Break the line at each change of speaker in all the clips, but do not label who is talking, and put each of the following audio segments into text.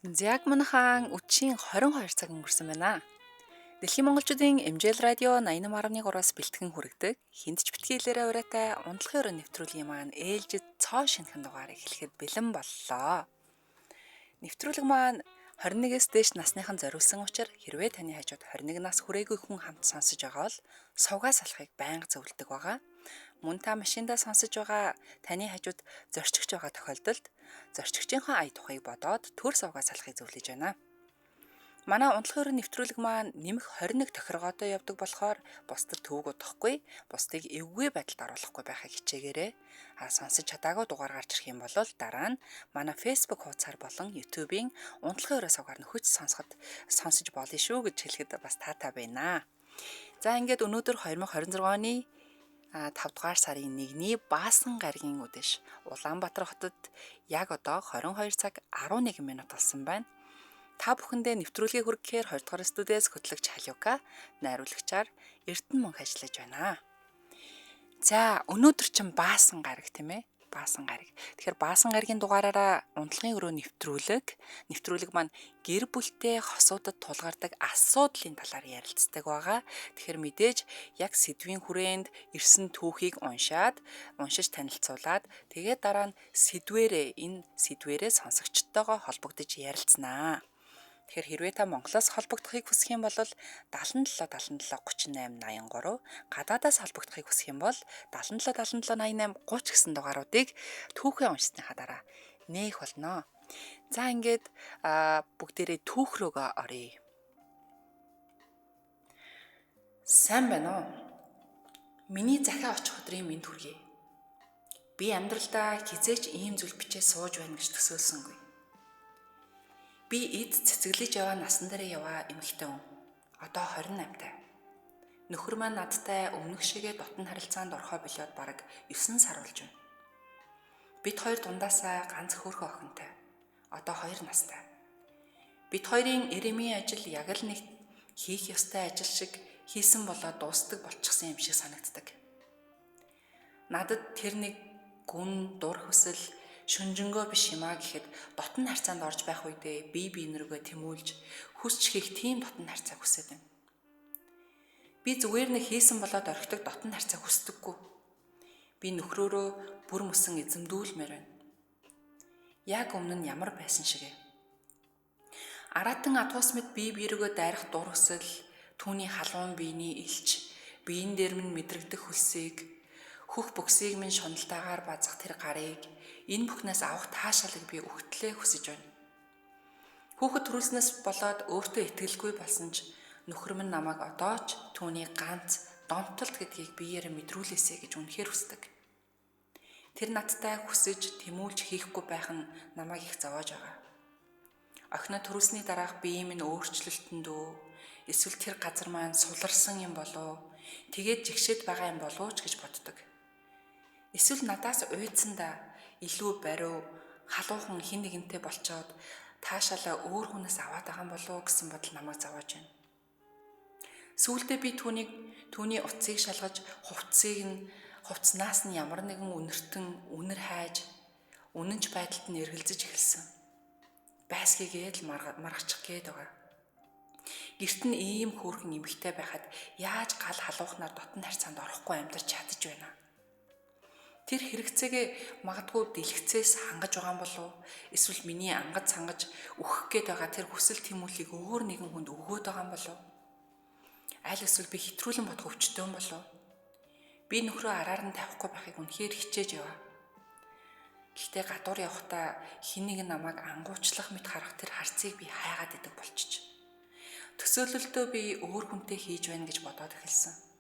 Яг манайхан үдшийн 22 цаг өнгөрсөн байна. Дэлхийн монголчуудын MJL радио 88.3-аас бэлтгэн хүргэдэг хинт ч битгий хэлээрээ ураатай унтлахын өрөө нэвтрүүлгийн маань ээлжид цоо шинэхэн дугаар эхлэхэд бэлэн боллоо. Нэвтрүүлэг маань 21-ээс дээш насныхан зориулсан учраас хэрвээ таны хажууд 21 нас хүрээгүй хүн хамт сонсож байгаа бол сувгаа салахыг байнга зөвлөдөг байгаа. Мөн та машиндаа сонсож байгаа таны хажууд зорчигч байгаа тохиолдолд зорчигчийнхаа ая тухайг бодоод төр сувгаа салахыг зөвлөж байна. Манай унтлахын өрөө нэвтрүүлэг маань нэмэх 21 тохиргоотой явдаг болохоор бусдад төвөг удахгүй, бусдыг эвгүй байдалд оруулахгүй байхыг хичээгээрэй. А сонсож чадаагүй дугаар гарч ирэх юм бол дараа нь манай Facebook хуудасаар болон YouTube-ийн унтлахын өрөө сувгаар нөхөж сонсож болно шүү гэж хэлэхэд бас таатай байна. За ингээд өнөөдөр 2026 оны 5 дугаар сарын 1-ний Баасан гарагийн үдэш Улаанбаатар хотод яг одоо 22 цаг 11 минут болсон байна. Та бүхэндээ нэвтрүүлгийг хүргэхээр 2 дугаар студиэс хөтлөгч Халиука, найруулагчаар Эрдэнэ мөнх ажиллаж байна. За өнөөдөр чинь Баасан гараг тийм ээ? Баасан гараг. Тэгэхээр Баасан гарагийн дугаараараа унтлагын өрөө нэвтрүүлэг маань гэр бүлтэй хосуудад тулгардаг асуудлын талаар ярилцдаг байгаа. Тэгэхээр мэдээж яг сэдвийн хүрээнд ирсэн түүхийг уншиж танилцуулаад тэгээд дараа нь энэ сэдвэрээ сонсогчдтойгоо холбогдож ярилцсанаа. Тэгэхээр хэрвээ та Монголоос холбогдохыг хүсэх юм бол 77 77 38 83, гадаадаас холбогдохыг хүсэх юм бол 77 77 88 30 гэсэн дугааруудыг түүхээ уншсныхаа дараа нээх болно. За ингээд бүгдээрээ түүх рүүгээ оръё. Сайн байна уу? Миний захиа очих өдрийн мэнд хүргэе. Би амьдралдаа хизээч ийм зүйл бичээ сууж байна гэж төсөөлсөнгүй. Би эд цэцэглэж яваа насан дээрээ яваа эмэгтэй хүн. Одоо 28 тай. Нөхөр маань надтай өмнөх шигээ дотн харилцаанд орхоо болиод бараг 9 сар болж байна. Бид хоёр дундаасаа ганц хөөрхөн охинтой. Одоо 2 настай. Бид хоёрын эрэмийн ажил яг л нэг хийх ёстой ажил шиг хийсэн болоо дуустдаг болчихсон юм шиг санагддаг. Надад тэр нэг гүн дур хүсэл шүнжэнгөө биш юм а гэхэд дотн харьцаанд орж байх үедээ бие биенэргээ тэмүүлж хүсч хийх тийм дотн харьцаа хүсээд байна. Би зүгээр нэг хийсэн болоод орхидог дотн харьцаа хүсдэггүй. Би нөхрөөрөө бүр мөсөн эзэмдүүлмээр байна. Яг өмнө нь ямар байсан шигэ. Аратан адгуус мэт бие биерэгөө дайрах дур хүсэл, түүний халуун биений элч, биеийн дээр минь мэдрэгдэх хөлсийг, хөх бөксийг минь шуналтаагаар базах тэр гарыг, энэ бүхнээс авах таашаалыг би өгтлээ хүсэж байна. Хүүхэд төрүүлснээс болоод өөртөө итгэлгүй болсон ч нөхөр минь намайг одоо ч түүний ганц донтолт гэдгийг биеэрээ мэдрүүлээсэй гэж үнэхээр хүсдэг. Тэр надтай хүсэж тэмүүлж хийхгүй байх нь намайг их зовоож байгаа. Охиноо төрүүлсний дараах бие минь өөрчлөлтөнд үү? Эсвэл тэр газар маань суларсан юм болов? Тэгээд жигшээд байгаа юм болов уу ч гэж боддог. Эсвэл надаас уйдсандаа илүү бариу халуухан хин нэгэнтэй болчоод таашаалаа өөр хүнээс аваад байгаа юм болов уу гэсэн бодол намайг зовоож байна. Сүүлдээ би түүний утсыг шалгаж хувцснаас нь ямар нэгэн үнэртэн үнэр хайж үнэнч байдалд нь эргэлзэж эхэлсэн. Байсгийгээд л маргачих гээд байгаа. Гэрт нь ийм хөөрхөн эмэгтэй байхад яаж гал халуухнаар дотн харьцаанд орохгүй амьдарч чадаж байна. Тэр хэрэгцээгээ магадгүй дэлгэцээс хангаж байгаа юм болов уу? Эсвэл миний ангад сангаж өгөх гээд байгаа тэр хүсэл тэмүүллийг өөр нэгэн хүнд өгөөд байгаа юм болов уу? Аль эсвэл би хэтрүүлэн бодох өвчтөн юм болов уу? Би нөхрөө араар нь тавихгүй байхыг үнэхээр хичээж яваа. Гэхдээ гадуур явахдаа хэн нэгэн намайг ангуучлах мэт харах тэр харцыг би хайгаад идэг болчих. Төсөөлөлтөө би өөр хүнтэй хийж байна гэж бодоод эхэлсэн.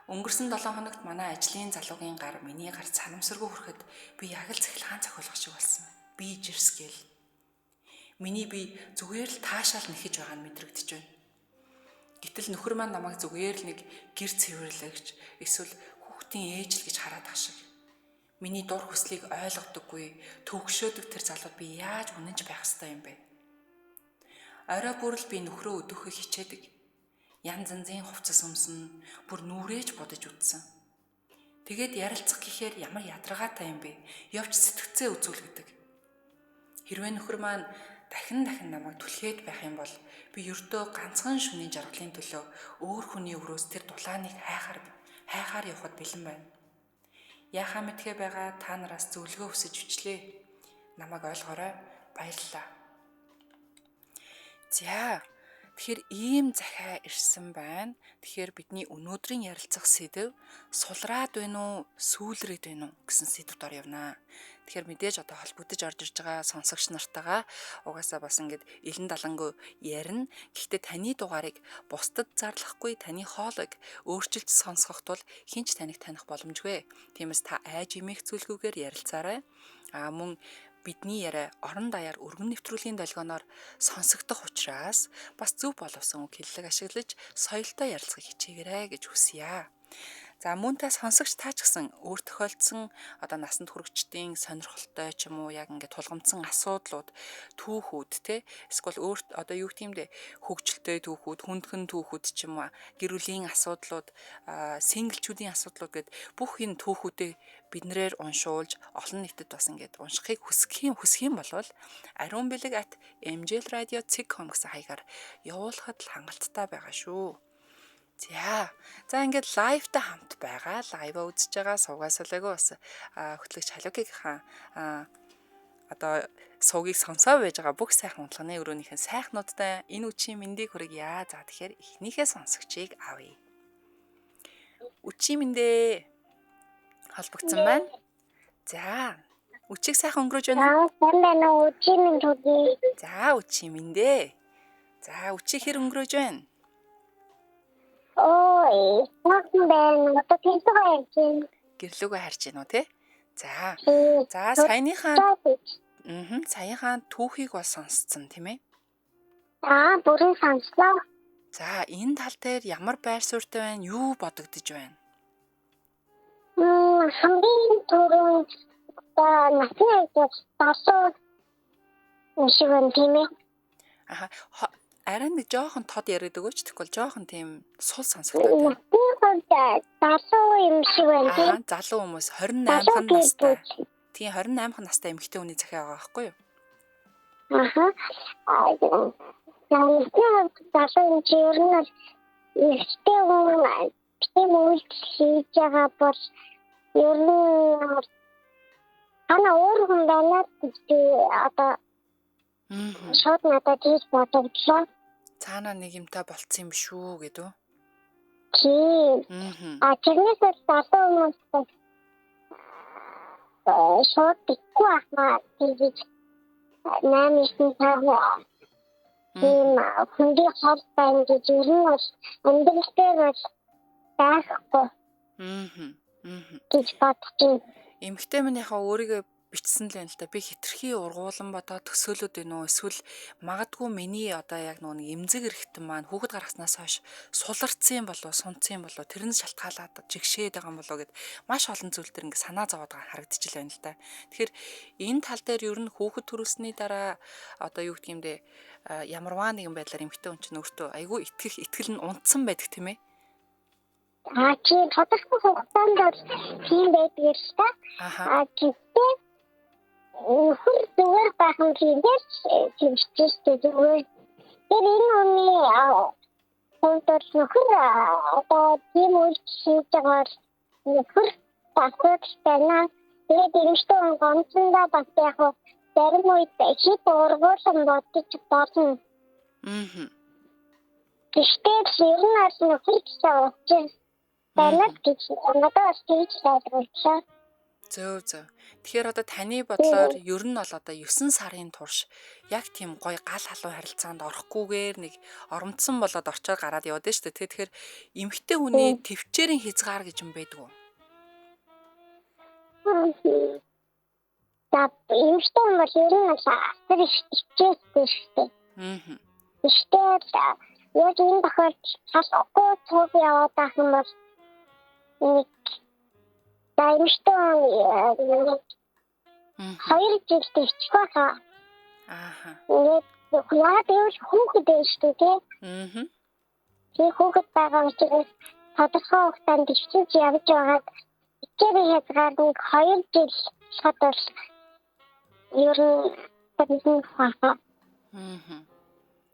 Өнгөрсөн 7 хоногт манай ажлын залуугийн гар миний гар санамсаргүй хүрэхэд би яг л цахилгаан цохиулах шиг болсон. Би жирсгээл. Миний бие зүгээр л таашаал нэхэж байгаа нь мэдрэгдэж байна. Гэтэл нөхөр маань намайг зүгээр л нэг гэр цэвэрлэгч эсвэл хүүхдийн ээж л гэж хараад ах шиг. Миний дур хүслийг ойлгодоггүй, төвөгшөөдөг тэр залууд би яаж үнэнч байх ёстой юм бэ? Орой бүр л би нөхрөө өдөөхийг хичээдэг. Янз янзын хувцас өмсөн, бүр нүрээж бодож үтсэн. Тэгээд ярилцах гэхээр ямар ядаргаатай юм бэ? Явж сэтгцээ үзүүл гэдэг. Хэрвээ нөхөр маань дахин дахин намайг түлхээд байх юм бол би ердөө ганцхан шөнийн жаргалын төлөө өөр хүний өрөөс тэр дулааныг хайхаар явхад бэлэн байна. Яхаа мэдхээ байгаа та нараас зөвлөгөө хүсэж өчлээ. Намайг ойлгоорой. Баярлалаа. За, тэгэхээр ийм захиа ирсэн байна. Тэгэхээр бидний өнөөдрийн ярилцах сэдэв сулраад байна уу, сүүлрээд байна уу гэсэн сэдвээр ор явнаа. Тэгэхээр мэдээж одоо холбогдож орж ирж байгаа сонсогч нартайгаа угаасаа бас ингээд илэн далангүй ярина. Гэхдээ таны дугаарыг бусдад зарлахгүй, таны хоолойг өөрчилж сонсгох тул хинч таныг таних боломжгүй. Тиймээс та айж имэх зүйлгүйгээр ярилцаарай. А мөн бидний яриа орон даяар өргөн нэвтрүүлгийн долгионоор сонсогдох учраас бас зөв боловсон үг хэллэг ашиглаж соёлтой ярилцахыг хичээгээрэй гэж хүсье. За, мөн та сонсогч та ч гэсэн өөр тохиолдсон одоо насанд хүрэгчдийн сонирхолтой ч юм уу яг ингээд тулгамдсан асуудлууд, түүхүүд те, эсвэл өөр одоо юу гэх юм бэ, хөгжилтэй түүхүүд, хүндхэн түүхүүд ч юм уу, гэр бүлийн асуудлууд, синглчүүдийн асуудлууд гэд бүх энэ түүхүүдээ биднээр уншуулж олон нийтэд бас ингээд уншихыг хүсэх юм бол ariunbilag@mjlradio.com гэсэн хаягаар явуулахад л хангалттай байгаа шүү. За. За, ингээд live тай хамт байгаа. Live аа үзэж байгаа сувгаас солиагүй бас хөтлөгч Халиукийнхаа одоо сувгийг сонсоо байж байгаа бүх сайхан унтлагын өрөөнийхэн сайхнуудтай энэ үчийн мэндийг хүргье. За, тэгэхээр эхнийхээ сонсогчийг авъя. Үчийн мэндээ холбогдсон байна. За, үчиг сайхан өнгөрөөж байна уу?
За, сайн байна уу? Үчийн мэнд хүргэе.
За, үчийн мэндээ. За, үчиг хэр өнгөрөөж байна?
Ой, сайхан байна. Одоо гэрлүүгээ харж байна.
Гэрлүүгээ харж байна уу те? За.
Тий.
За, саяныхаа саяныхаа түүхийг бол сонсцсон тийм ээ?
Аа, бүрэн сонслоо.
За, энэ тал дээр ямар байр суурьтай байна? Юу бодогдож байна?
Хамгийн түрүүнд одоо насны хувьд залуу юм шиг байна тийм ээ?
Аха, арай нэг жоохон тод яриад өгөөч, тэгэхгүй бол жоохон тийм сул сонсогдоод байна.
Насны хувьд залуу юм шиг байна тийм.
Аа, залуу хүмүүс 28 настай. Тийм, 28 настай эмэгтэй хүний захиа байгаа байхгүй юу?
Аха. Насны хувьд залуу юм чи ер нь бол эрэгтэй хүн тийм үйлдэл хийж байгаа бол ер нь хана өөр хүн байна гэж би одоо шууд надад тийж бодогдлоо.
Цаанаа нэг юмтай болцсон юм биш үү гэдэг үү?
Тийм. А тэрнээс бол залуу хүмүүс шууд бихгүй ахмаа тэгж 8 9 цаг тийм хүндий хол байна гэж ер нь бол амьдрал дээр бол байхгүй гэж бодож байна.
Эмэгтэй минь яхаа өөрийгөө бичсэн л байна л да. Би хитрхи ургуулan бодоод төсөөлөд байна уу? Эсвэл магадгүй миний одоо яг нөгөө нэг эмзэг эргэтэн маань хүүхэд гаргаснаас хойш суларцсан юм болов, сунцсан юм болов, тэрнээс шалтгаалаад жигшээд байгаа юм болов гэд маш олон зүйл төр ингээ санаа зовоод байгаа харагдчихл байна л да. Тэгэхээр энэ тал дээр ер нь хүүхэд төрүүлсний дараа одоо юу гэх юм бэ, ямарваа нэгэн байдлаар эмэгтэй хүн чинь өөртөө айгүй итгэх итгэл нь унтсан байдаг тийм ээ?
Аа, чи тодорхой хугацаанд бол тийм байдаг л та. Аа, гэхдээ нөхөр зүгээр байх нь тиймээс тэмцэж зүгээр. Тэр энэ хүний хувьд бол нөхөр одоо тийм үйлдэл хийж байгаа бол нөхөр асуудал байна. Тэгээд эмэгтэй хүн гомцондоо бас яг зарим үед хит ургуулan бодож болно. Гэхдээ ер нь бол нөхөр гэсэн учир байна гэж надад бас тэгж ойлгууллаа.
Зөв зөв. Тэгэхээр одоо таны бодлоор ер нь бол одоо 9 сарын турш яг тийм гоё гал халуун харилцаанд орохгүйгээр нэг оромдсон болоод орчоор гараад яваад нь шүү дээ. Тэгэхээр эмэгтэй хүний төвчээрийн хязгаар гэж юм байдаг уу?
За, эмэгтэй хүн бол ер нь асар их хичээстэй шүү дээ. Гэхдээ яг энэ тохиолдолд салахгүй цуг яваад байх юм бол нэг за эмэгтэй хүн 2 жил төвчих байхаа.
Ааха.
Ингээд яагаад гэвэл хүүхэд байна шүү дээ, тий? Тэр хүүхэд байгаа учраас тодорхой хугацаанд төвчиж явж байгаад хичээлийн хязгаар нэг 2 жил шат бол ер нь тэнцэн байхаа.
Аа.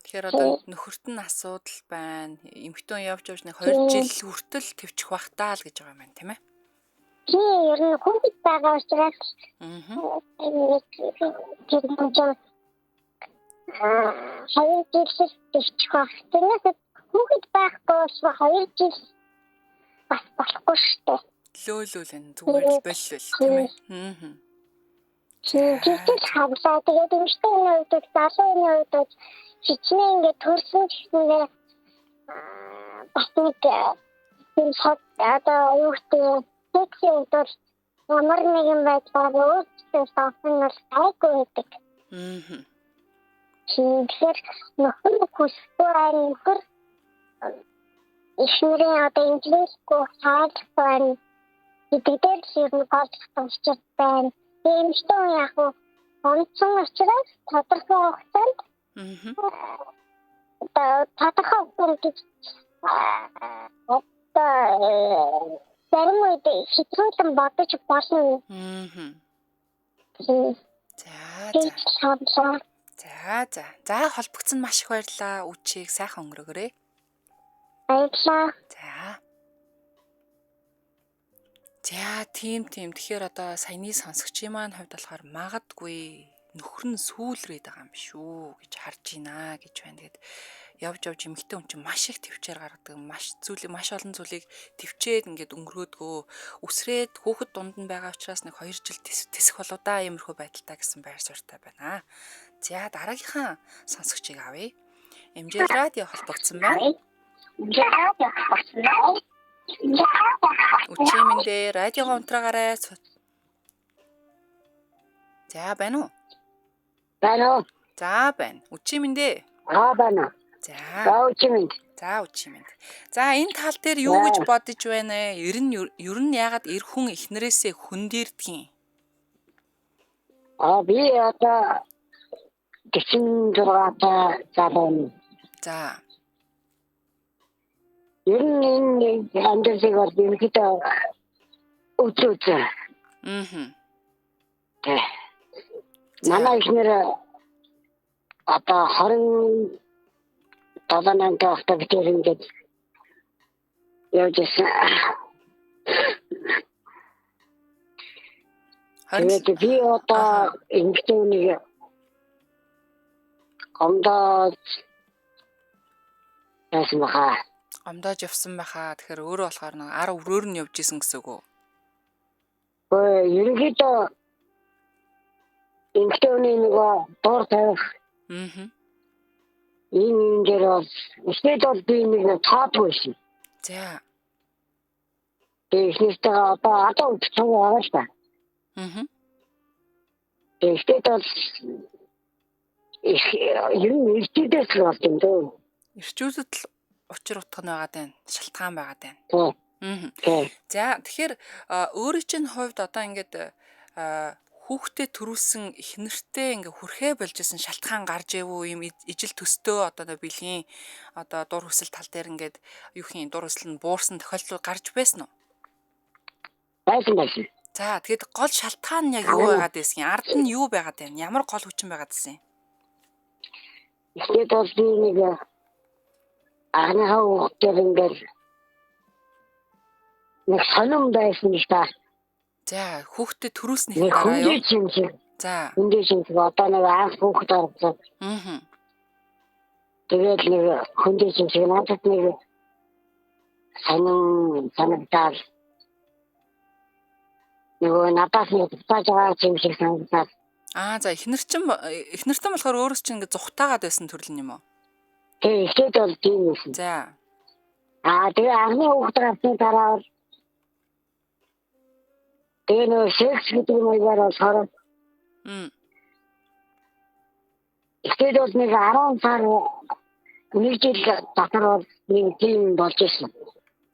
Тэгэхээр одоо нөхөрт нь асуудал байна. Эмэгтэй хүн явж явж нэг 2 жил хүртэл төвчих бах таа л гэж байгаа юм байна, тийм ээ?
Тийм, ер нь хүүхэд байгаа учраас тэр нь 2 жил төвчих бах. Тэрнээс хүүхэд байхгүй болохоор 2 жил бас болохгүй шүү дээ.
Лөөлөөл энэ зүгээр л боллол, тийм ээ? Аа.
Тийм, хавлаа. Тэгээд эмэгтэй хүний хувьд бол залуу хүний хувьд бол хичнээн ингээд төрсөн гэснээр бас нэг юм шат одоо юу гэдэг сексийн хувьд бол ямар нэгэн байдлаар өөрчлөлт авах нь бол гайгүй байдаг.
Аа.
Тийм, тэгэхээр нөхөр хүсэхгүй байна, нөхөр эхнэрийн одоо имплэхгүй хайрлахгүй байна гэдэг дээр л ер нь гол учир байна. Эмэгтэй хүн яг онцон учраас тодорхой хугацаанд одоо тодорхой хугацаанд гэж одоо зарим үед хэтрүүлэн бодож болно.
За за. За за. За холбогдсон маш их баярлалаа. Үчиг сайхан өнгөрөөгөөрэй.
Баярлалаа.
За. За тийм. Тэгэхээр одоо саяны сонсогчийн маань хувьд болохоор магадгүй нөхөр нь сүүлрээд байгаа юм биш үү гэж харж байна гэж байна. Тэгээд явж явж эмэгтэй хүн чинь маш их төвчээр гаргадаг. Маш олон зүйлийг төвчээд ингээд өнгөрөөдгөө. Үсрээд хүүхэд дунд нь байгаа учраас нэг 2 жил тэсэх болоо да иймэрхүү байдалтай гэсэн байр суурьтай байна. За дараагийнхаа сонсогчийг авъя. MJ радио холбогдсон байна. Үчи минь радиогоо унтраагаарай. За байна уу?
Байна уу?
За байна. Үчи минь дээ.
Аа байна.
За.
За үчи минь.
За үчи минь. За энэ тал дээр юу гэж бодож байна вэ? Ер нь яагаад эр хүн эхнэрээсээ хөндөрдөг юм?
Аа би одоо 46 та залуу.
За.
Ер нь энэ амьдралыг бол ерөнхийдөө үзүү.
Аа.
Тэ. Манай эхнэр одоо 27 8 байхдаа бид тэр ингээд явж ирсэн. Тэгээд би одоо эмэгтэй хүнийг гомдоод байсан баха.
Гомдоож явсан байхаа. Тэгэхээр өөрөө болохоор нэг ар өрөөр нь явж исэн гэсэн үг үү?
Өө ерөнхийдөө эмэгтэй хүний нөгөө дуур тавих.
Аа.
Энэ юм дээр бол эхнээд бол би нэг тоодгүй байсан.
За.
Тэгээ эхнэртэйгээ одоо үдцэн байгаа л та.
Аа.
Тэгээ эхнээд бол ер нь эрчүүдээс л болд юм дөө.
Эрчүүдэд л учир утга нь байгаад байна. Шалтгаан байгаад байна.
Тийм.
За тэгэхээр өөрийн чинь хувьд одоо ингээд хүүхдээ төрүүлсэн эхнэртэй ингээ хүрхээ болж исэн шалтгаан гарч ирэв үү? Ийм ижил төстөө одоо бэлгийн одоо дур хүсэл тал дээр ингээд юу хин дур хүсэл нь буурсан тохиолдол гарч байсан уу?
Байсан.
За тэгэхэд гол шалтгаан нь яг юу байгаад байсан юм? Ард нь юу байгаад байна? Ямар гол хүчин байгаад байсан юм?
Эхнээд бол би нэг анхныхаа хүүхдээр ингээд нэг сонин байсан л та.
За хүүхдээ төрүүлснийх дараа юу? За.
Хүндээ шимшиг одоо нэг анх хүүхэд гарсан.
Аа.
Тэгээд нэг хүндээ шимшиг надад нэг сонин санагдаад нөгөө надаас нэг татаж байгаа шимшиг санагдаад.
Аа за эхнэртэн болохоор өөрөөс чинь ингээд зүхтаагаад байсан төрөл юм уу?
Тийм, эхлээд бол тийм байсан.
За.
Аа тэгээ анхны хүүхэд гарсны дараа бол тэгээ нөгөө секс гэдэг маягаар болохоор эхлээд бол нэг 10 сар нэг жил дотор бол нэг тийм болж ирсэн.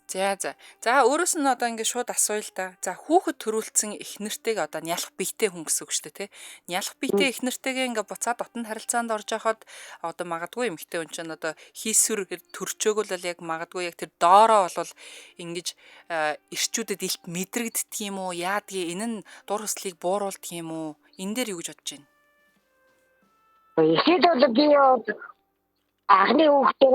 За за. За өөрөөс нь одоо ингээд шууд асууя л да. За хүүхэд төрүүлсэн эхнэртэйг одоо нялх биетэй хүн гэсэн үг шүү дээ, тий? Нялх биетэй эхнэртэйгээ ингээд буцаад дотн харилцаанд орж яхад одоо магадгүй эмэгтэй хүн чинь одоо хийсвэр төрчөөг бол яг магадгүй яг тэр доороо бол ингэж эрчүүдэд илт мэдрэгддэг юм уу? Яадгийг энэ нь дур хүслийг бууруулдаг юм уу? Энэ дээр юу гэж бодож байна?
Эхлээд бол би анхны хүүхдээр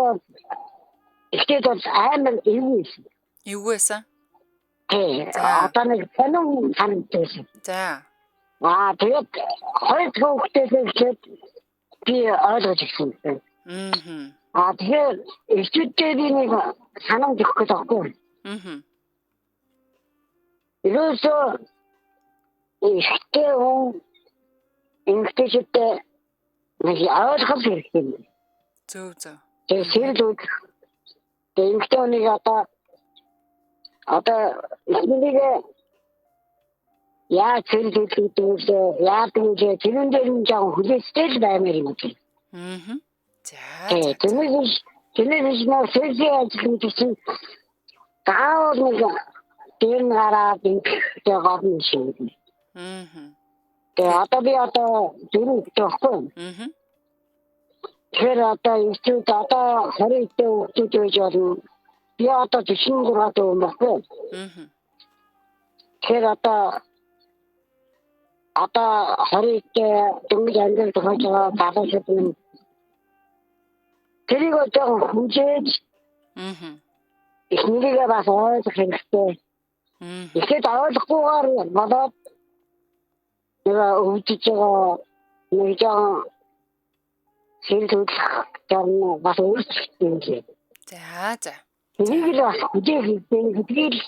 эхлээд бол амар эвгүй байсан.
Эвгүй байсан?
Тий. Одоо нэг сонин санагдсан.
За.
Аа тэгээд хоёр хүүхдээс эхлээд би ойлгож ирсэн юм. Аа тэгэхээр эхчүүдтэй би нэг санамж өгөх гэж байхгүй. Ерөөсөө эхтэй хүн эмэгтэйчүүдтэй нэг ойлгох хэрэгтэй юм.
Зөв зөв.
Тэгээд сэрэл үзэх. Тэгээд эмэгтэй хүнийг одоо эхнэрийг яаж сэрэл үзэх гэдэг вэ? Яадаг вэ? Тэрэн дээр нь жоохон хүлээстэй л баймаар юм тийм.
За.
Тэрнээс нөө сэрлийн ажил гэдэг чинь заавал нэг дээр нь гараад ингэхдээ гол юм шиг. Тэгээ одоо би одоо дөрөв хүүхдээ байхгүй. Тэгэхээр одоо эрчүүд одоо 20 дэх хүүхдүүд байж болно. Би одоо 43 дэх юм байхгүй. Тэгэхээр одоо 20 дэх дөнгөж амьдрал тохиож байгаа залуучууд минь тэрийг одоо хүлээж эхнэрийгээ бас ойлгох хэрэгтэй. Тэгэхэд ойлгохгүйгээр болоод нэг өвдөж байгаа нэг жоохон сэрэл хөдлөх жорно бас өөрчлөлт юм лээ.
За за.
Тэрийг л бас хүлээх хэрэгтэй гэдгийг л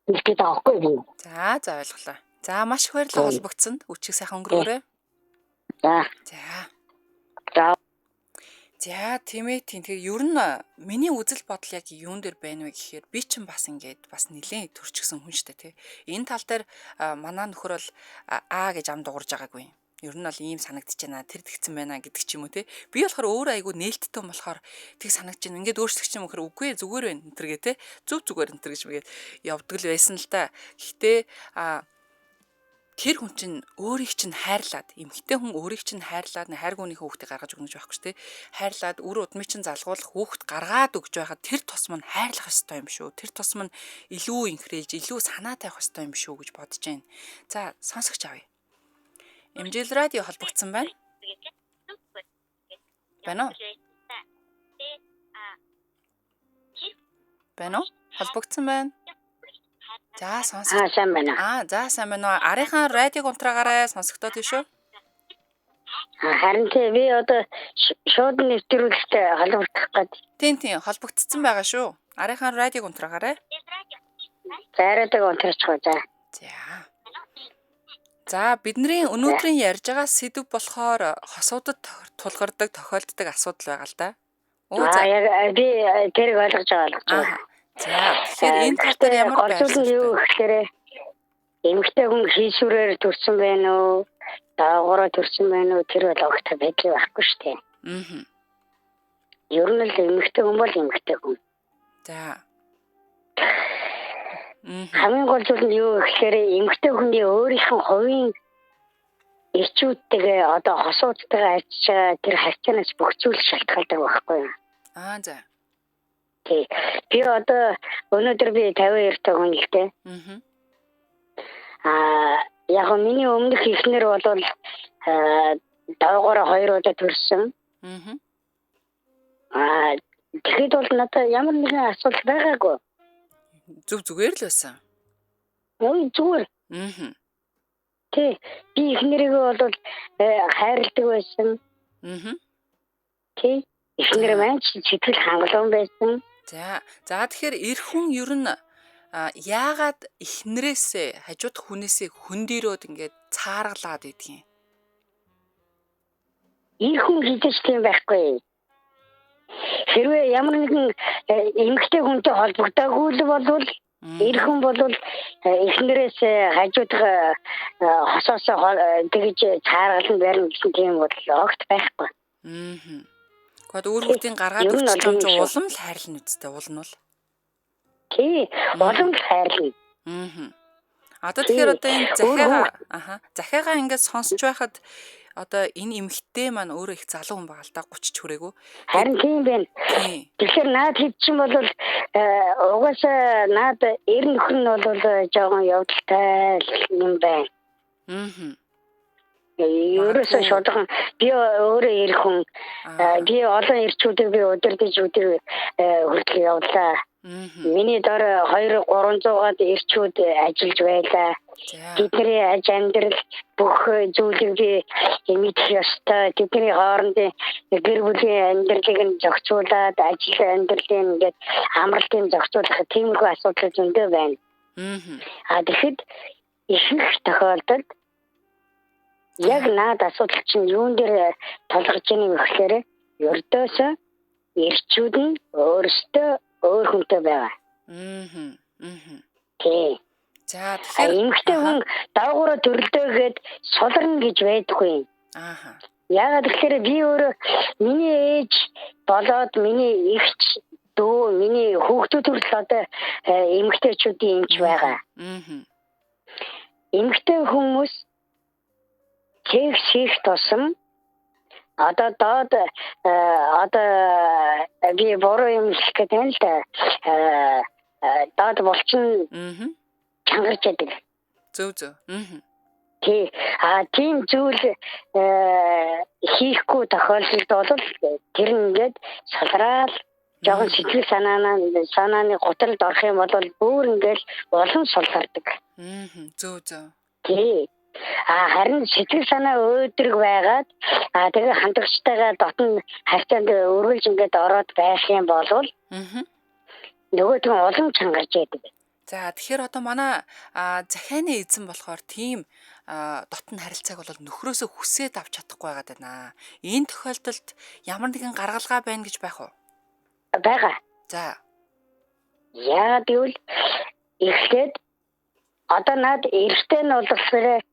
хэлэх гээд байгаа байхгүй юу?
За за ойлголоо. За маш их баярлалаа холбогдсонд. Үчиг сайхан өнгөрөөрэй.
За.
За.
За.
За тийм ээ тийм. Тэгэхээр ер нь миний үзэл бодол яг юун дээр байна вэ гэхээр би чинь бас ингээд бас нэлээд төрчихсөн хүн штэ тий. Энэ тал дээр манай нөхөр бол аа гэж ам дуурж байгаагүй. Ер нь бол ийм санагдаж байна, тэр тэгсэн байна гэдэг ч юм уу тий. Би болохоор өөрөө айгүй нээлттэй юм болохоор тэг санагдаж байна. Ингээд өөрчлөх юм гэхээр үгүй ээ зүгээр байна энэ тэргээ тий. Зүв зүгээр энэ тэр гэж мэгээд явдаг л байсан л та. Гэхдээ тэр хүн чинь өөрийг чинь хайрлаад, эмэгтэй хүн өөрийг чинь хайрлаад, хайргүйнийхээ хүүхдийг гаргаж өгнө гэж байхгүй шүү дээ. Хайрлаад үр удмыг чинь залгуулах хүүхд гаргаад өгч байхад тэр тусам нь хайрлах ёстой юм шүү. Тэр тусам нь илүү инхрээлж, илүү санаа тавих ёстой юм шүү гэж бодож байна. За, сонсогч авъя. Эмжил радио холбогдсон байна. Байна уу? Байна уу? Холбогдсон байна. За сонсох.
Сайн байна.
За сайн байна уу? Арийнхаа радиог унтраагаарай сонсогдоо тийм шүү.
Харин тий би одоо шууд нэвтрүүлэгтэй холбогдох гээд.
Тийм тийм холбогдсон байгаа шүү. Арийнхаа радиог унтраагаарай.
За радиог унтраачих уу за.
За. За бидний өнөөдрийн ярьж байгаа сэдэв болохоор хосуудад тулгардаг, тохиолддог асуудал байгаа л да.
Оо за. Яг би тэрийг ойлгож байгаа.
За тэгэхээр энэ тал дээр ямар
байр юу гэхээр эмэгтэй хүн хийсвэрээр төрсэн байна уу, доогоороо төрсэн байна уу тэр бол огт байдал байхгүй шүү дээ. Ер нь л эмэгтэй хүн бол эмэгтэй хүн.
За.
Хамгийн гол зүйл нь юу гэхээр эмэгтэй хүний өөрийнх нь хувийн эрчүүдтэйгээ одоо хосуудтайгаа ажиллаж байгаа тэр харьцаанаас бүх зүйл шалтгаалдаг байхгүй юу?
Аа за.
Тий. Би одоо өнөөдөр би 52 та хүн л дээ. Аа яг миний өмнөх эхнэр бол доогоороо 2 удаа төрсөн. Аа тэгэхэд бол надад ямар нэгэн асуудал байгаагүй.
Зүв зүгээр л байсан.
Ой зүгээр. Тий. Би эхнэрийгээ бол хайрладаг байсан. Тий. Эхнэр маань сэтгэл хангалуун байсан.
За. За тэгэхээр эр хүн ер нь яагаад эхнэрээсээ хажуудах хүнээсээ хөндөрөөд ингээд цааргалаад идэх юм?
Эр хүн хийж тийм байхгүй. Хэрвээ ямар нэгэн эмэгтэй хүнтэй холбогдоогүй л болвол эр хүн бол эхнэрээс хажуудах хосоосоо тэгж цааргалан барина гэсэн тийм бол огт байхгүй.
Гэхдээ үр хүүхдийн гаргаад өгч юм чинь улам л хайрлна үсттэй уул нь бол.
Тий, улам л хайрлна.
Одоо тэгэхээр одоо энэ захиагаа захиагаа ингээд сонсч байхад одоо энэ эмэгтэй маань өөрөө их залуу хүн байгаа л да 30 ч хүрээгүй.
Харин тийм байна. Тэгэхээр наад хэд чинь бол угаасаа наад эр нөхөр нь бол жоохон явдалтай юм байна. Ерөөсөө шударга би өөрөө эр хүн би олон эрчүүдийг би удирдах өдөр хүртэл явлаа. Миний дор 2 300-аад эрчүүд ажиллаж байлаа. Тэдний аж амьдрал бүх зүйлийг би мэдэх ёстой. Тэдний хоорондын гэр бүлийн амьдралыг нь зохицуулаад ажил амьдралын ингээд амралтын зохицуулах тиймэрхүү асуудал зөндөө байна. А тэгэхэд ихэнх тохиолдолд яг наад асуудал чинь юун дээр толгож ийн юм гэхээр ердөөсөө эрчүүд нь өөрсдөө өөр хүнтэй байгаа. Тий.
За тэгэхээр
эмэгтэй хүн доогоороо төрөлдөөгээд суларна гэж байдаггүй.
Ааха.
Яагаад гэхээр би өөрөө миний ээж болоод миний эгч дүү миний хүүхдүүд хүртэл одоо эмэгтэйчүүдийн эмч байгаа. Эмэгтэй хүмүүс секс хийх тусам одоо доод одоо би буруу юм хэлэх гэдэг юм л да. Доод булчин чангарч яадаг.
Зөв зөв.
Тий. А тийм зүйл хийхгүй тохиолдолд бол тэр нь ингээд салраал жоохон сэтгэл санааны гутралд орох юм бол бүр ингээд улам сулгардаг.
Зөв зөв.
Тий. А харин сэтгэл санаа өөдрөг байгаад тэгээ хандагчтайгаа дотн харьцаанд өргөлж ингээд ороод байх юм бол нөгөөт нь улам чангарч яадаг.
За тэгэхээр одоо манай захианы эзэн болохоор тийм дотн харилцааг бол нөхрөөсөө хүсээд авч чадахгүй байгаад байна. Энэ тохиолдолд ямар нэгэн гаргалгаа байна гэж байх уу?
Байгаа.
За.
Яагаад гэвэл эхлээд одоо над эрэгтэй нь болохоор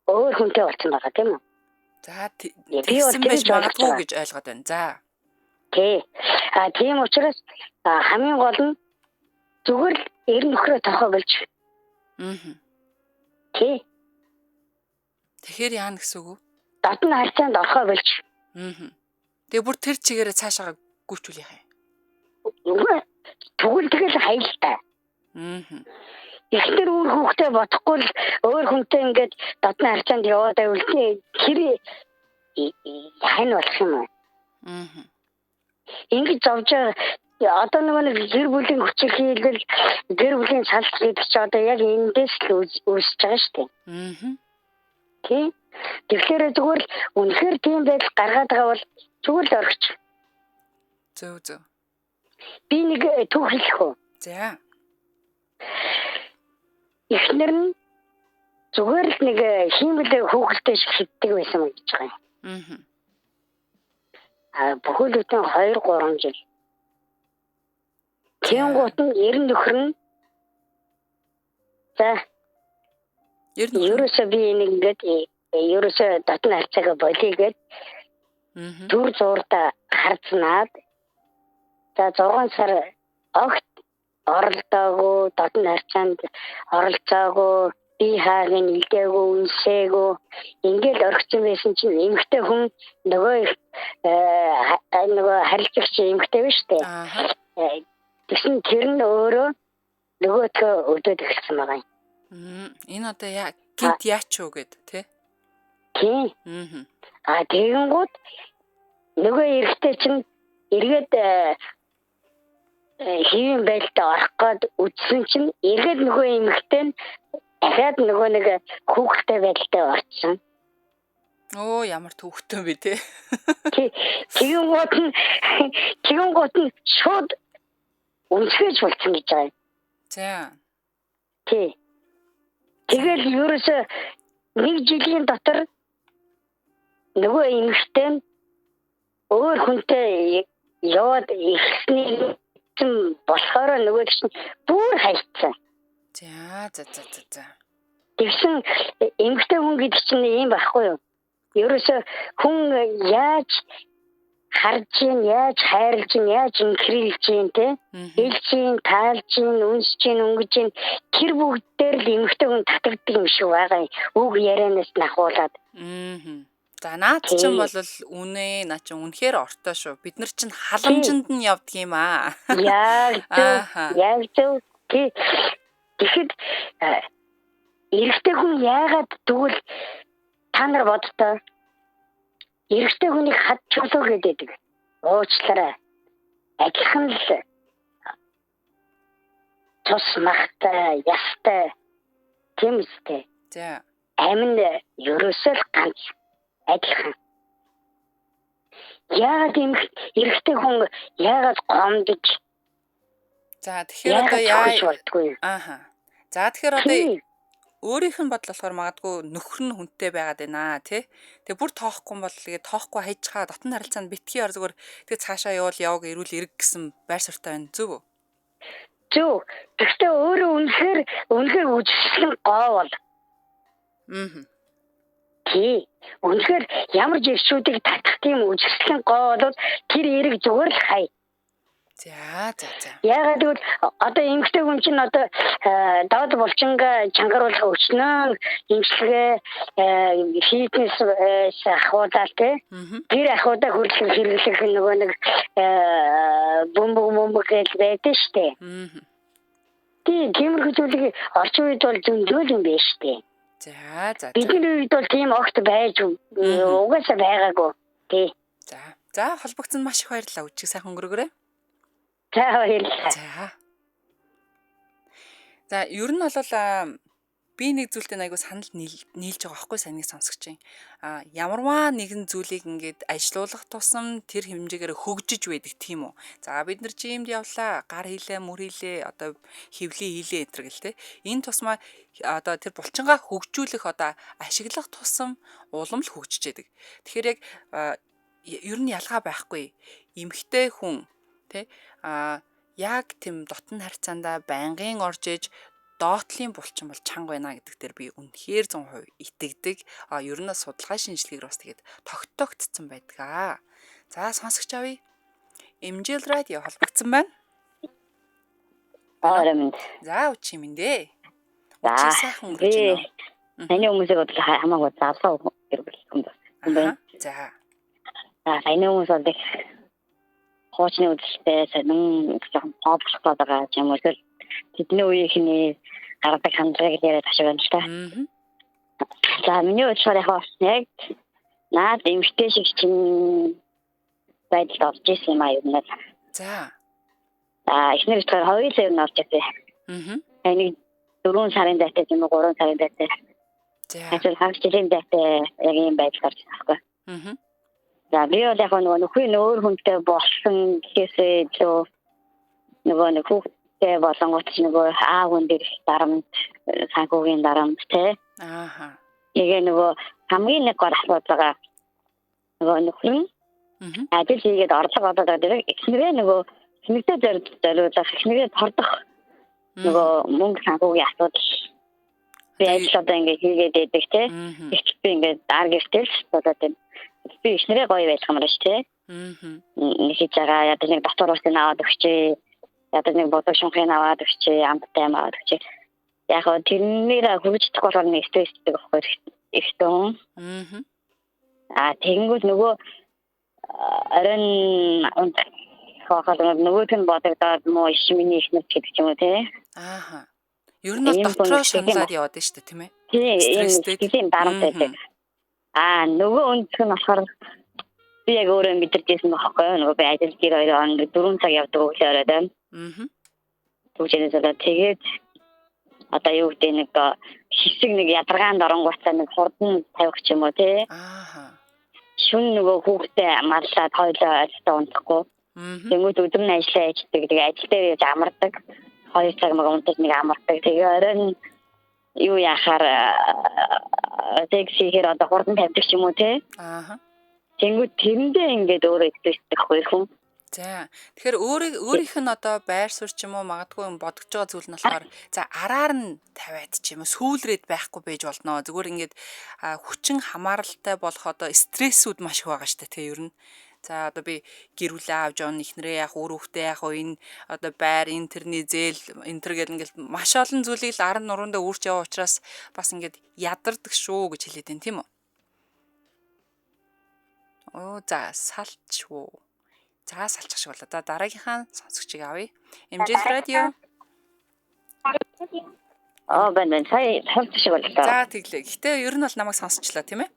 өөр хүнтэй болсон байгаа тийм үү?
За тэгсэн байж магадгүй гэж ойлгоод байна. За.
Тий. А тийм учраас хамгийн гол нь зүгээр л эр нөхрөө тохоо болж. Тий.
Тэгэхээр яана гэсэн үг үү?
Дотн харьцаанд орхоо болж.
Тэгээ бүр тэр чигээрээ цаашаага гүйчүүл яах юм?
Үгүй. Тэгвэл тэгэл хаялтаа. Эхнэр үр хүүхдээ бодохгүй л өөр хүнтэй ингээд дотны харьцаанд яваад байвал тэр хань болох юм уу? Ингэж зовж байгаа одоо нөгөө нэг гэр бүлийн хүчирхийлэл, гэр бүлийн салт гэдэг чи одоо яг эндээс л үүсэж байгаа шүү дээ. Тий. Тэгэхээр зүгээр л үнэхээр тийм байдал гаргаад байгаа бол зүгээр л орхич.
Зөв зөв.
Би нэг түүх хэлэх үү?
За.
Эхнэр нь зүгээр л нэг хиймэл хүүхэлтэй шиг хиддэг байсан гэж байгаа юм. А бүхэл бүтэн 2 3 жил. Тэнгуут нь ер нөхөр нь за ерөөсөө би энийг ингээд ерөөсөө дотны харьцаагаа болиё гэд түр зуурта харцнаад за 6 сар огт оролдоогүй, дотны харьцаанд оролцоогүй, би хааг нь илдээгүй, үнсээгүй ингээл орхисон байсан чинь эмэгтэй хүн нөгөө харилцагч эмэгтэй биш үү? Тэгсэн тэр нь өөрөө нөгөөдхөө өдөөд эхэлсэн байгаа юм.
Энэ одоо яа гинт яач уу гэд тий?
Тийм. А тэгэнгүүт нөгөө эрэгтэй чинь эргээд хэвийн байдалд орох гээд үтсэн чинь эргээд нөгөө эмэгтэй нь дахиад нөгөө нэг хүүхэдтэй байдалтай орчихсон.
Оо ямар түүхтэн бэ те.
Тэгэнгүүт нь шууд үнсгэж болцсон гэж байгаа юм.
За.
Тий. Тэгэл ерөөсөө нэг жилийн дотор нөгөө эмэгтэй нь өөр хүнтэй яваад эхэлсний болохоор нөгөө чинь бүр хайцсан.
За за за за за.
Тэгсэн эмэгтэй хүн гэдэг чинь ийм байхгүй юу? Ерөөсөө хүн яаж харж гин, яаж хайрлж гин, яаж инхрийлж гин те? Илж гин, таалж гин, үнсэж гин, өнгөж гин тэр бүгдээр л эмэгтэй хүн татагддаг юм шиг байгаа юм. Үг ярианаас нь ахуулаад.
За наад чинь бол үнэ, наа чинь үнэхээр ортой шүү. Бид нар чинь халамжинд нь явдаг юм аа.
Яг зөв. Яг зөв. Тий. Тэгэхэд эрэгтэй хүн яагаад тэгвэл Та нар бодтоо эрэгтэй хүнийг хад чулуу гэдэг. Уучлаарай. Адилхан л тус махтай, ястай тийм үстэй.
За.
Амин ерөөсөө л ганц адилхан. Яагаад юм эрэгтэй хүн яагаад гомдож
За тэгэхээр одоо яа
болдгоо.
Ааха. За тэгэхээр одоо өөрийнх нь бодол болохоор магадгүй нөхөр нь хүнтэй байгаад байна тий. Тэгээ бүр тоохгүй бол тэгээ тоохгүй хайжхаа дотн харилцаанд битгий ор зүгээр тэгээ цаашаа явуул яваг эрүүл эрг гэсэн байр суурьтай байна зөв үү?
Зөв. Гэхдээ өөрөө үнэхээр үзэсгэлэн гоо бол.
Аа.
Тий. Үнэхээр ямар жиршүүдийг татах тийм үзэсгэлэн гоо бол тэр эрг зүгээр л хай.
За за за.
Яагаад гэвэл одоо эмэгтэй хүн чинь одоо доод булчингаа чангаруулах өчнөө эмчилгээ фитнес ахуйдаа тий. Тэр ахуйдаа хүртэл хэрэглэх нөгөө нэг бөмбөг гэж байдаг штэ. Тий, тиймэрхүү зүйлийг орчин үед бол зөндөө юм байна штэ.
За за.
Бидний үед бол тийм огт байж угаасаа байгаагүй. Тий.
За. За холбогдсон маш их баярлалаа. Үчиг сайхан өнгөрөөгөөрэй.
За баярлалаа.
За. За ер нь бол би нэг зүйлтэй айгу санал нийлж байгаа байхгүй саний сонсогч юм. А ямарваа нэгэн зүйлийг ингээд ажилуулах тусам тэр хэмжээгээр хөгжиж байдаг тийм үү. За бид нар жимд явлаа, гар хийлээ, мөр хийлээ, одоо хевлээ хийлээ энэ төр гэл те. Энэ тусмаа одоо тэр булчингаа хөгжүүлэх одоо ашиглах тусам улам л хөгжиж яадаг. Тэгэхээр яг ер нь ялгаа байхгүй. Эмэгтэй хүн тэ а яг тийм дотн харьцаандаа байнгын орж иж доотлын булчин бол чанга байна гэдэг дээр би үнэхээр 100% итгэдэг. А ер нь судалгаа шинжилгээгээр бас тэгээд тогтоогдсон байдаг аа. За сонсогч авъя. Эмжил радио холбогдсон байна.
Аа.
За үчи минь дээ. Үчи сайхан өнгөрч
байна уу? Таны хүмүүсийг бол хамаагүй залуу гэр бүл хүн
байна. За.
За таны хүмүүс бол их хуучны үзэлтэй сонин жоохон тооблох байгаа юм уу эсвэл тэдний үеийнхний гаргадаг хандлагыг яриад ашиг байна л та. За миний бодлоор яг наад эмэгтэй шиг чинь байдалд орж исэн юм а юу нэ.
За.
За эхнэр битгаар хоёулаа ер нь орж ирсэн.
Аа.
Нэг 4 сарын дайтай юм уу 3 сарын дайтай.
За.
Эсвэл хагас жилийн дайтай яг ийм байдалд орж ирсэн байхгүй.
Аа.
За би бол яг нөгөө нөхрийн өөр хүнтэй болсон гэхээсээ илүү нөгөө нэг хүүхдтэй болонгууд ч нөгөө аав хүн дээр дарамт, санхүүгийн дарамт тий.
Ааха.
Тэгээ нөгөө хамгийн нэг гол асуудал байгаа нөгөө нөхөр нь ажил хийгээд орлого олоод байгаа эхнэрээ нөгөө эхнэртэй зориулах, эхнэрээ тордох нөгөө мөнгө санхүүгийн асуудал. Би ажил одоо ингээд хийгээд байдаг тий. Гэвч би ингээд ар гэртэл л болоод байна. Би эхнэрээ гоё байх юм байна шүү тий. Нэг хийж байгаа ядаж нэг дотор уусыг аваад өгчээ. Ядаж нэг бодог шунхыг аваад өгчээ, амттай юм аваад өгчээ. Яг гоо тэрнээр хүрч чадахгүй болохоор нэг стресстэй байхгүй ихтэн. Аа тэгэнгүүт нөгөө оройн хохол нөгөөх нь бодогдоод муу иш миний эхнэр гэдэг ч юм уу тий.
Ааха. Ер нь бол дотроо шаналаад яваад нь шүү дээ тийм ээ.
Тийм, тийм дарамт байдаг. Аа нөгөө өнцөг нь болохоор би яг өөрөө мэдэрч ирсэн байхгүй юу? Нөгөө би ажил дээр 2 хоног 4 цаг явдаг өглөө оройд байна.
Аа.
Түүжээс одоо тэгээд одоо юу гэдэг нэг хэсэг нэг ядаргаанд оронгуутаа нэг хурдан тавих ч юм уу тий.
Аа.
Шүн нөгөө хүүхдээ марлаад хоёлоо ажилдаа унтахгүй. Тэнгүүд өдөр нь ажиллаа ажилладаг. Тэгээ ажил дээр яаж амардаг. 2 цаг мага унтаж нэг амардаг. Тэгээ оройн юу яхаар секс хийхээр одоо хурдан тавьдаг ч юм уу тий.
Аа.
Тэнгүүд тэрэндээ ингээд өөрөө стресстэй байхгүй хүн.
За. Тэгэхээр өөрийнх нь одоо байр суурь ч юм уу магадгүй юм бодож байгаа зүйл нь болохоор за араар нь тавиад ч юм уу сүүлрээд байхгүй байж болно. Зүгээр ингээд хүчин хамааралтай болох одоо стрессүүд маш их байгаа шүү дээ тий ер нь. За одоо би гэр бүлээ авч явна, эхнэрээ яах, үр хүүхдээ яах вэ, энэ одоо байр, энэ тэрний зээл, энэ төр гэл ингээл маш олон зүйлийг л арын нуруундаа үүрч яваа учраас бас ингээд ядардаг шүү гэж хэлээд байна тийм үү? Оо за салч үү. За салчих шиг болоо. За дараагийнхаа сонсогчийг авъя. Эмжил радио.
Аа байна. Сая салчих шиг боллоо.
За тэглээ. Гэтэ ер нь бол намайг сонсчлаа тийм ээ?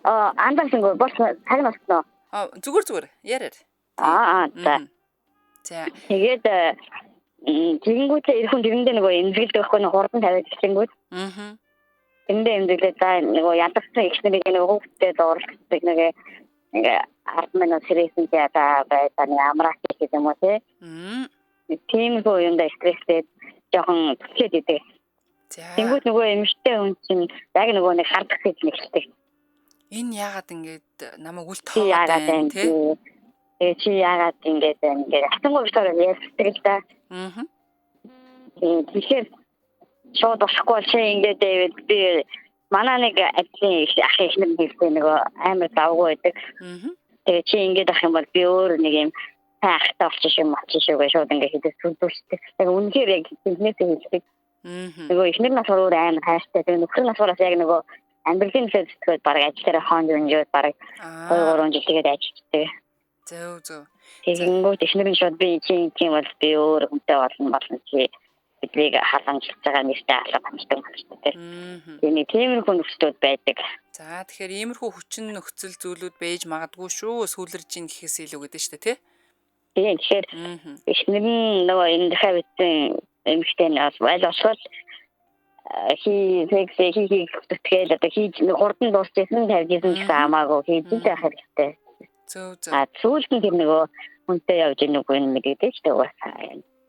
Анзаарсангүй бол цаг нь болсноо.
Аа, зүгээр яриар.
За.
За.
Тэгээд тэгэнгүүтээ эр хүн тэрэндээ нөгөө эмзэгэлдэг байхгүй нэг хурдан тавиад эхлэнгүүт.
Аа.
Тэрэндээ эмзэглээ за нөгөө ядарсан их нарыг нөгөө хүүхдтэй дуурлагддаг нэг 10 минут сэрээсэн чи ядаа бай та нэг амраах гэх юм уу тий. Тиймэрхүү юунда стресстэй жоохон түлхээд идэг.
За.
Тэнгүүт нөгөө эмэгтэй хүн чинь яг нөгөө нэг хардах гэж нэгэлдэг.
Энэ яагаад ингэж намайг үл тоогоод байна тий?
Тэгээ чи яагаад ингэж байна ингээд хатангуй битээр ярьдаг л да.
Аа.
Тэгэхээр шууд болохгүй чи ингэж байвал би манай нэг ажлын ах эхнэр хэлсэн нөгөө амар давгүй байдаг.
Аа.
Тэгээ чи ингэж ах юм бол би өөр нэг юм сайн ахтай болчих юм болчих шүү гэж шууд ингэ хэлээ сүлдүүлдэг. Яг үнэхээр яг тэнцнээсээ хэлдэг.
Аа.
Нөгөө эхнэр нь болохоор өөр амар хайртай. Тэгээ нөхөр нь болохоор бас яг нөгөө амьдралын төлөө зүтгээд бараг ажил дээр хоонд өнжөөд бараг 2-3 жил тэгээд ажилладаг.
Зөв.
Тэгэнгүүт эхнэр нь шууд би чи тийм бол би өөр хүнтэй болно чи биднийг халамжлаж байгаа нэртэй алга хамждаг болчихдог тийм. Тийм тиймэрхүү нөхцлүүд байдаг.
За тэгэхээр иймэрхүү хүчин нөхцөл зүйлүүд байж магадгүй шүү. Сүүлэрж ийн гэхээс илүү гэдэг шүү дээ тий.
Тийм тэгэхээр эхнэр нь нөгөө энэ дахиад бичсэн эмэгтэй нь аль болохоор хий зүтгээл одоо хийж хурдан дуусчихсан тавьжсэн гэсэн хамаагүй хийж л байх хэрэгтэй.
Зөв.
А сүүлд нь тэр нөгөө хүнтэй явж ийн үгүй нь мэдэгдэж шүү дээ угаасаа.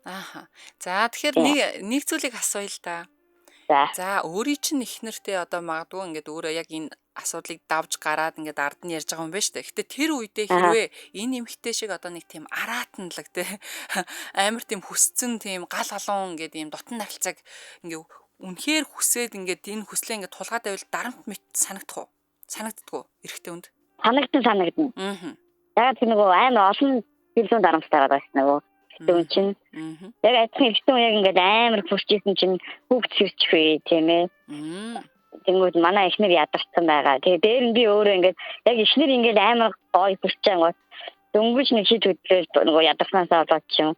Ааха. За тэгэхээр нэг зүйлийг асууя л да. За өөрийн чинь их нэртэй одоо магадгүй ингээд өөрөө яг энэ асуудлыг давж гараад ингээд ард нь ярьж байгаа юм байна шүү дээ. Гэтэ тэр үедээ хэрвээ энэ эмэгтэй шиг одоо нэг тийм араатанлаг те амар тийм хүсцэн тийм гал халуун ингээд ийм дутан нарилцаг ингээд үнэхээр хүсээд ингээд энэ хүслээ ингээд тулгаад байвал дарамт мэт санагдах уу? Санагддгүү эрэгтэй хүнд?
Санагдана.
Аа.
Яг тэр нөгөө амар олон хэл зүүн дарамттай байгаа шүү нөгөө эрэгтэй чинь. Яг адилхан эрэгтэй хүн яг ингээд амар хүсчихсэн чинь хүүхд сэрчих вэ тийм ээ. Тэнгүүд манай эхнэр ядарсан байгаа. Тэгээ дээр нь би өөрөө ингээд яг эхнэр ингээд амар гоё хүсэж байгаа. Дөнгөж нэг хит хөдлөөл нөгөө ядарснаасаа болоод ч юм.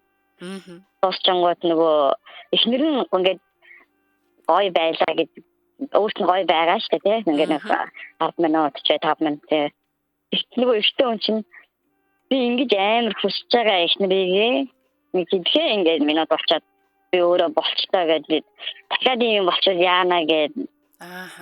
Дуусчингууд нөгөө эхнэр нь ингээд гоё байлаа гэж өөрт нь гоё байгаа шүү дээ тийм. Ингээд нэг 10 минут ч 5 минут тийм. Нөгөө эрэгтэй хүн чинь би ингэж амар хүсэж байгаа эхнэрийг нэг хэдхэн ингээд минут болчоод би өөрөө болчтой гэж дахиад ийм болчихвол яана гэж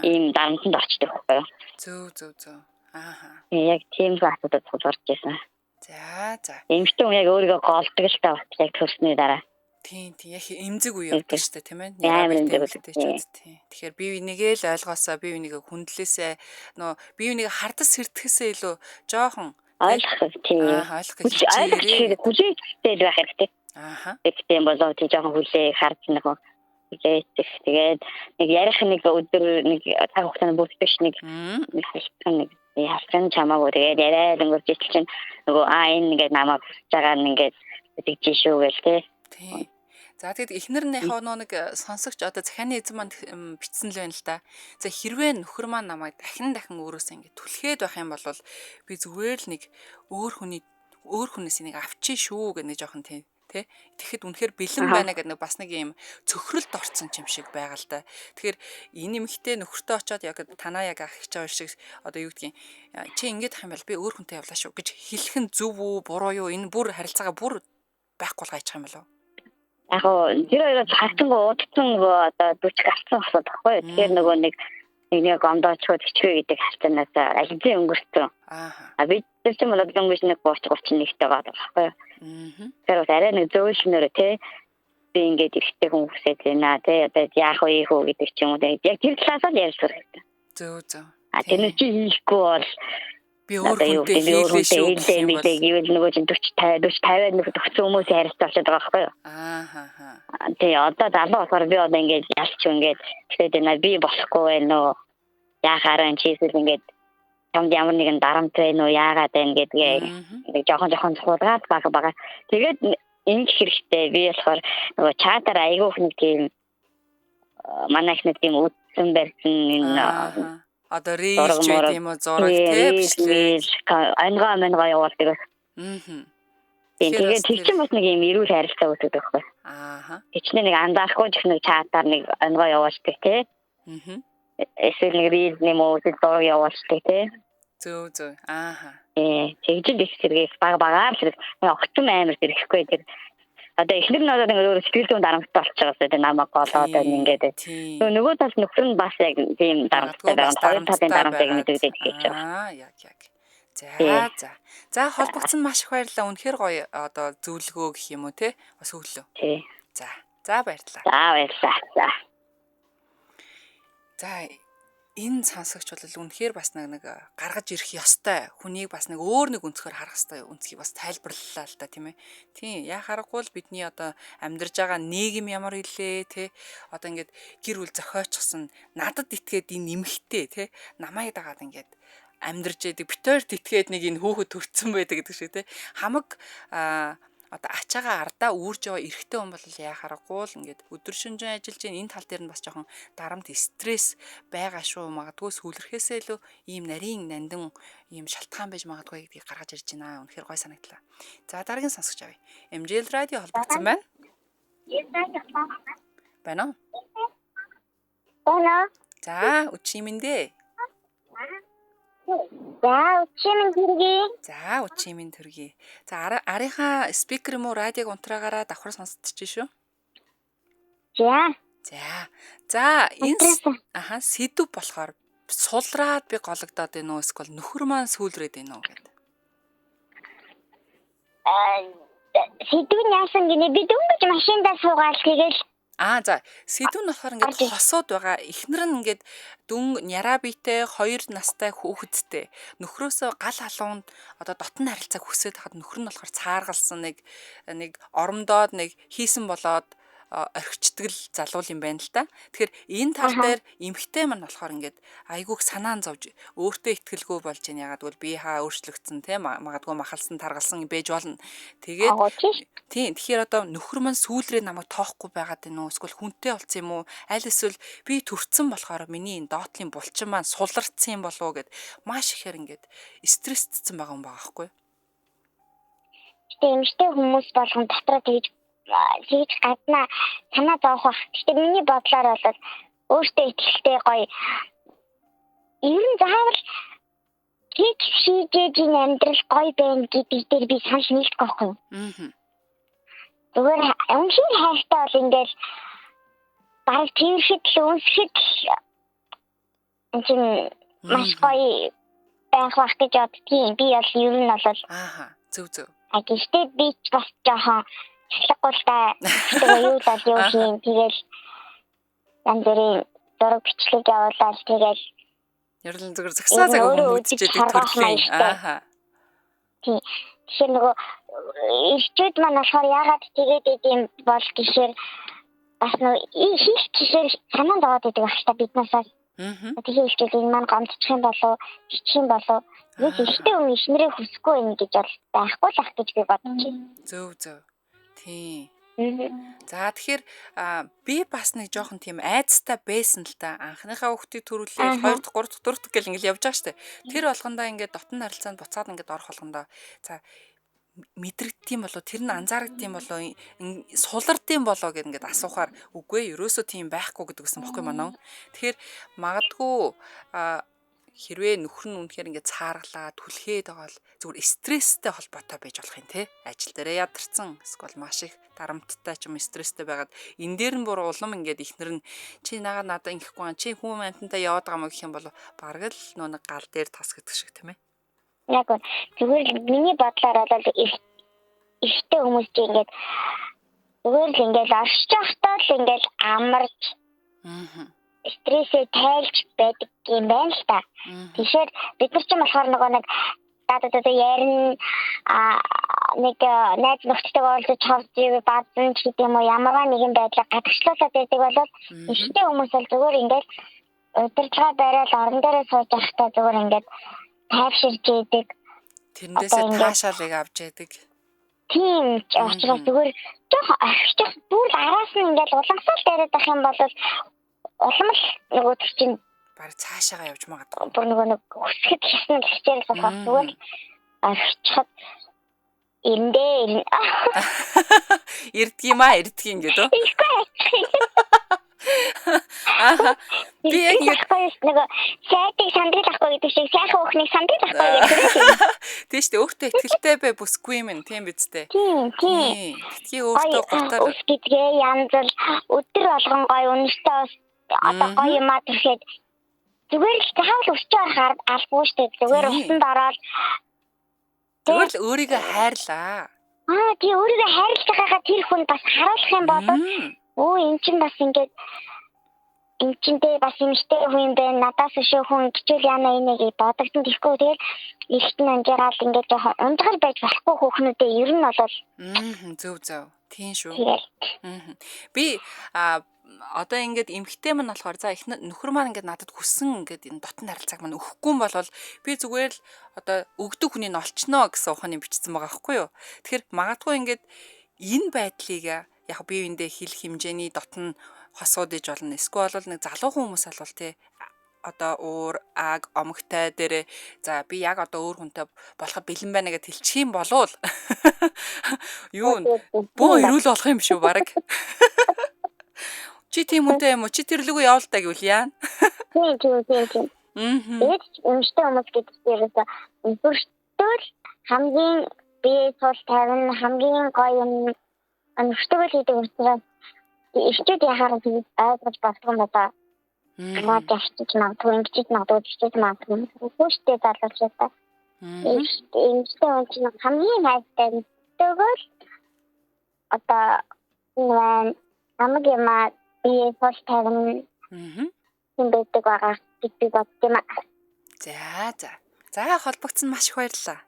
ийм дарамтанд орчдөг байхгүй юу?
Зөв. Ааха.
Яг тийм асуудал тулгарч байсан.
За.
Эмэгтэй хүн яг өөрийгөө голдог л та яг төрсний дараа.
Тийм яг эмзэг үе явдаг шүү дээ тийм ээ.
Амар эмзэг
үе. Тийм. Тэгэхээр бие бинийгээ л ойлгосоо, бие бинийгээ хүндлээсээ нөө бие бинийгээ хардас сэрдэхээсээ илүү жоохон
ойлгох тийм.
Ойлгох гэж хичээрээ.
Хүлээжтэй л байх хэрэгтэй.
Ааха.
Тэгтээ болоо тий жоохон хүлээ харж нэг хүлээчих. Тэгээд нэг ярих нэг өдөр нэг цаг хугацаанд бүртгэж нэг нэг ялцсан чамаагүй тэгээд яриад өнгөрч ижил чинь нөгөө энэ ингээд намайг хүсэж байгаа нь ингээд тэгж шүү гээл тий.
Тийм. За тэгэд эхнэр нь яг нэг сонсогч одоо захианы эзэн маань бичсэн л байна л да. За хэрвээ нөхөр маань намайг дахин өөрөөсөө ингээд түлхээд байх юм бол би зүгээр л нэг өөр хүнээс нэг авчий шүү гэх нэг жоохон тийм тий. Тэгэхэд үнэхээр бэлэн байна гэдэг нэг бас нэг юм цөхрөлд орсон юм шиг байгаа л да. Тэгэхээр энэ эмэгтэй нөхөртөө очиод яг танаа яг ах хичээ шиг одоо юу гэдгийг чи ингэж ах юм бол би өөр хүнтэй явлаа шүү гэж хэлэх нь зөв үү буруу юу энэ бүр харилцаагаа бүр байхгүй гайчих юм болов уу?
Яг гоо тэр хоёроос хартангуу удацсан одоо 40 гарсан асуудал байхгүй юу. Тэгэхээр нөгөө нэг нэг гомдоочход хичвэ гэдэг харцаанаас аль хэзээ өнгөрсөн.
Аа.
Бид тэр чинь бол дөнгөж нэг 30 31-тэй байгаа байхгүй юу.
Аа.
Тэр бас арай нэг зөөлшнөр тий би ингээд эрэгтэй хүн хүсэж байна тий одоо яах вэ хөө гэдэг ч юм уу. Яг тэр талаас л ярьж хэрэгтэй.
Зөв.
А тэр чи хийхгүй бол
би өөр хүнтэй хийлээ шүү
гэвэл нөгөө чинь 40 50 40 50 нөхөд өгсөн хүмүүсийн харилцаа болчиход байгаа байхгүй юу?
Аа.
Тий одоо залуу болохоор би одоо ингээд ялч ингээд тэгээд байна би болохгүй байна уу? Яахаар энэ чийсэл ингээд чамд ямар нэгэн дарамт байна уу? Яагаад байна гэдгээ нэг жоохон суулгаад бага. Тэгээд ингэх хэрэгтэй. Би болохоор нөгөө чатаар айгүйх нэг тийм манай их нэг тийм үдсэн барьсан энэ
одоо рилж байд юм уу зураг тий бичлэг
ангаа явуулдаг.
Аа.
Тэгээд тэр чинь бас нэг юм эрүүл харилцаа үүсгэдэг байхгүй.
Аа.
Хичнээн нэг анзаарахгүй ч нэг чатаар нэг ангаа явуулдаг тий.
Аа.
Эсвэл нэг рил нэм үү эсвэл зураг явуулдаг тий.
Зөв зөв. Ааха.
Тэгжил их зэрэг баг багаар зэрэг огцом амар зэрэхгүй тэр одоо эхнэр нь одоо өөр сэтгэл зүйн дарамттай болчих жоосоо тэр намайг голоод байна ингээд. Нөгөө тал нөхөр нь бас яг тийм дарамттай байгаа. Хоёр талын дарамтыг мэдэгдээд хийж
байгаа. Аа яг яг. За за. За холбогдсон маш их баярлалаа. Үнэхээр гоё одоо зөвлөгөө гэх юм уу те? Бас өглөө.
Тий.
За. За баярлалаа.
За баярлалаа. За.
За энэ сонсогч бол үнэхээр бас нэг гаргаж ирэх ёстой. Хүнийг бас нэг өөр нэг өнцгөр харах ёстой өнцгийг бас тайлбарлалаа л да тийм ээ. Тийм яа харахгүй л бидний одоо амьдарж байгаа нийгэм ямар илээ те. Одоо ингээд гэр бүл зохиочихсон надад итгээд энэ нэмэгтэй те. Намайг дагаад ингээд амьдарч яадаг бит хоёрт итгээд нэг энэ хүүхэд төрцөн байдаг гэдэг шиг те. Хамаг одоо ачаагаа ардаа үүрж яваа эрэгтэй хүн бол яа харахгүй л ингээд өдөр шөнөжин ажиллаж гин энэ тал дээр нь бас жоохон дарамт стресс байгаа шүү магадгүй сүлрэхээсээ илүү ийм нарийн нандин ийм шалтгаан байж магадгүй гэдгийг гаргаж ирж байна. Үнэхээр гой санагдлаа. За дараагийн сонсогч авъя. MJL радио холбогдсон байна. Байна уу?
Байна.
За өчийн мэндэ.
За өчийн минь төргий.
За өчийн минь төргий. За арийнхаа спикер юм уу радиог унтраагаараа давхар сонсдож шүү.
За.
За. За энэ аха сэдв болохоор сулраад би гологдоод байна уу эсвэл нөхөр маань сүүлрээд байна уу гэдэг.
Сэдв нь яасан гинэ би дөнгөж машиндаа суугаал тэгэл
Аа за сэдв нь болохоор ингээд хосууд байгаа. Эхнэр нь ингээд дүн няраа биетэй 2 настай хүүхэдтэй. Нөхрөөсөө гал халуун одоо дотн харилцааг хүсээд хахад нөхөр нь болохоор цааргалсан нэг оромдоод нэг хийсэн болоод орхичдаг л залуул юм байна л та. Тэгэхээр энэ тал дээр эмхтэй маань болохоор ингээд айгүйх санаан зовж өөртөө итгэлгүй болж байна. Ягаад гэвэл би хаа өөрчлөгдсөн те магадгүй махалсан таргалсан байж болно. Тэгээд тийм тэгэхээр одоо нөхөр маань сүүлрээ намайг тоохгүй байгаад байна уу? Эсвэл хүнтэй болсон юм уу? Аль эсвэл би төрцөн болохоор миний энэ доотлын булчин маань суларцсан юм болов уу гэд маш ихээр ингээд стрессцсэн байгаа юм байгаа байхгүй.
Гэтэ эмхтэй хүмүүс болгон дотроо тэгж гаднаа санаа зовох байх. Гэтэ миний бодлоор бол өөртөө итгэлтэй гоё. Ер нь заавал хийж шийдэж энэ амьдрал гоё байна гэдэг дээр би санал нийлэхгүй байхгүй юу?
Аа.
Зүгээр үнэхээр хайртай бол ингээл бараг тэрхэд л үнсэхэд л энэ чинь маш гоё байх байх гэж боддгийн. Би бол ер нь бол
ааха зөв зөв.
А гэхдээ би ч бас жоохон цэцлэггүй л да. Тэгээ юу л юу хийн тэгэл янз бүрийн зураг бичлэг явуулаад тэгэл
ер нь зүгээр загсаа цаг хүмүүжчихэдэг төрлийн. Ааха.
Тийм. Тэгэхээр нөгөө ирчүүд маань болохоор яагаад тэгээд идэм бол гэхээр бас нөгөө хийх гэхээр санаа зовоод идэг байх та биднээсээ. Тэгэхээр ирчүүд энэ маань гомдчих юм болов, хичих юм болов. Нэг ихтэй хүн ихнэрээ хүсэхгүй юм гэж бол байхгүй л ах гэж би бодож байна.
Зөв зөв. Тийм. За тэгэхээр би бас нэг жоохон тийм айцтай байсан л та. Анхныхаа хүүхдийг төрүүлээд 2 дахь 3 дахь 4 дахь гэл ингээл явж байгаа штэ. Тэр болгондоо ингээд дотн харилцаанд буцаад ингээд орох болгондоо за мэдрэгддэм болов тэр нь анзаарагдсан болов сулардсан болов гэд ингээд асуухаар үгүй ерөөсөө тийм байхгүй гэдэг гэсэн бохгүй манаа. Тэгэхээр магадгүй хэрвээ нөхөр нь үнэхээр ингээд цааргалаа түлхээд байгаа бол зүгээр стресстэй холбоотой байж болох юм те. Ажил дээрээ ядарсан эсвэл маш их дарамттай ч юм стресстэй байгаад энэ дээр нь бүр улам ингээд ихнэр нь чи нагаа надаа ингэхгүй чи хүн амьтантай яваад байгаа мó гэх юм бол бараг л нөө нэг гал дээр тас гэдэг шиг тийм ээ.
Яг зүгээр л миний бодлоор бол эрэгтэй хүмүүс чи ингээд зүгээр л ингээд оршиж явахдаа л ингээд амарч стрессээ тайлж байдаг юм байна л та. Тэгэхээр бид нар ч юм болохоор нөгөө нэг даа ярина нэг найз нөхдөдөө уулзаж хавж баазан ч гэдэг юм уу ямарваа нэгэн байдлаар гадагшлуулаад байдаг бол эрэгтэй хүмүүс бол зүгээр ингээд удирдлага бариад орон дээрээ сууж байхдаа зүгээр ингээд тайвширч идэг.
Тэрнээсээ таашаалыг авч яадаг.
Тийм учраас зүгээр жоохон орхичих бүр араас нь ингээд уламсаал дээрээ байх юм бол улам л нөгөө тэр чинь
баг цаашаага явж магадгүй.
Бүр нөгөө нэг өсгөд хийсэн л хичээл болохоор зүгээр орхичиход ирэндээ ирнэ.
Ирдэг юм аа, ирдэг юм гэдэг үү? Аа. Би яг
ингэ нөгөө сайдыг санддаг ахгүй гэдэг шиг сайхан хүүхнийг санддаг ахгүй гэдэг.
Тийм шүү дээ. Өөртөө ихтгэлтэй бай бүсгүй юм тийм биз дээ.
Тийм тийм.
Битгий өөртөө готоор
ус гэдгээ янзал өдөр болгон гоё үнэртэй ус одоо гоё юмаа түрхэд зүгээр л заавал өсч орох албагүй шүү дээ. Зүгээр усанд ороод
зүгээр л өөрийгөө хайрлаа.
Аа тий өөрийгөө хайрлаж байгаагаа тэр хүн бас харуулах юм бол өө эн чинь бас ингээд эн чиндээ бас эмэгтэй хүн юм байна. Надаас өшөө хүн гिचүүл яана инэ гэж бодогдсон. Тэгэхгүй тэгэл эрт нь анжаагаал ингээд жоохон ундгал байж болохгүй хүүхнүүдээ ер нь бол
зөв зөв. Тийм шүү. Би одоо ингээд эмхтэй мань болохоор за их нөхөр маань ингээд надад хүссэн ингээд энэ дотн харилцааг маань өгөхгүй юм бол би зүгээр л одоо өгдөг хүний нь олчноо гэсэн ухааны бичсэн байгаа байхгүй юу. Тэгэхээр магадгүй ингээд энэ байдлыг яг бие биендээ хэл хэмжээний дотн хосууд иж болно. Эсвэл бол нэг залуухан хүмүүс алвал те одоо уур аг омогтой дээрээ за би яг одоо өөр хүнтэй болоход бэлэн байна гэж хэлчих юм болвол юу бөө эрүүл болох юм шүү баг. Чи тийм хүнтэй юм уу? Чи тэрлэгөө явал та гэвэл яана?
Тийм тийм тийм тийм. Тэгээд эмэгтэй хүмүүс гэдэг чинь ерөөсөө нөхөртөө л хамгийн бие тул тавина, хамгийн гоё юм нөхөртөө л хийдэг учраас эрчүүд яхаар тэгж ойлгож болдгоо юм байна. Наад явчих магадгүй, ингэж магадгүй, тэгж магадгүй. Хүүштэй залуучуудаа. Эмэгтэй хүн чинь хамгийн хайртай нөхөртөөгөө л одоо энэ намаг юмаа бие тул тавина. Тийм байдаг байгаа гэж би бодд юм аа.
За за. За холбогдсон маш их баярлалаа.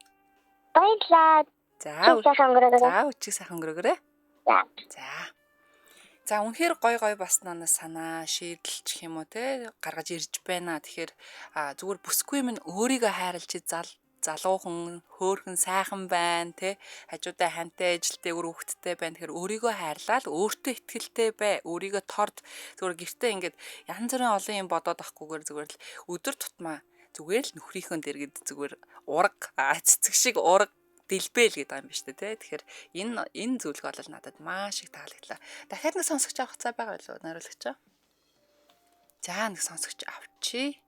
Баярлалаа.
За
сайхан өнгөрөөгөө.
За өчиг сайхан өнгөрөөгөө.
За.
За. За үнэхээр гой гой бас нанаас санаа шийдэл ч юм уу те гаргаж ирж байна. Тэгэхээр зүгээр бүсгүй минь өөрийгөө хайрлж залуухан, хөөхөн, сайхан байна те хажуудаа хантай ажилтай үр хөвгттэй байна. Тэгэхээр өөрийгөө хайрлал, өөртөө ихтгэлтэй бай, өөрийгөө торд зүгээр гэртээ ингээд янз бүрийн олон юм бодоод авахгүйгээр зүгээр л өдөр тутмаа зүгээр л нөхрийнхөө дэргэд зүгээр ураг цэцэг шиг ураг дэлбэл гэдэг юм байна шүү дээ тий. Тэгэхээр энэ зүйлг бол надад маш их таалагдлаа. Дахиад нэг сонсогч авах цаа байгаа билүү нариулагч? За нэг сонсогч авчи.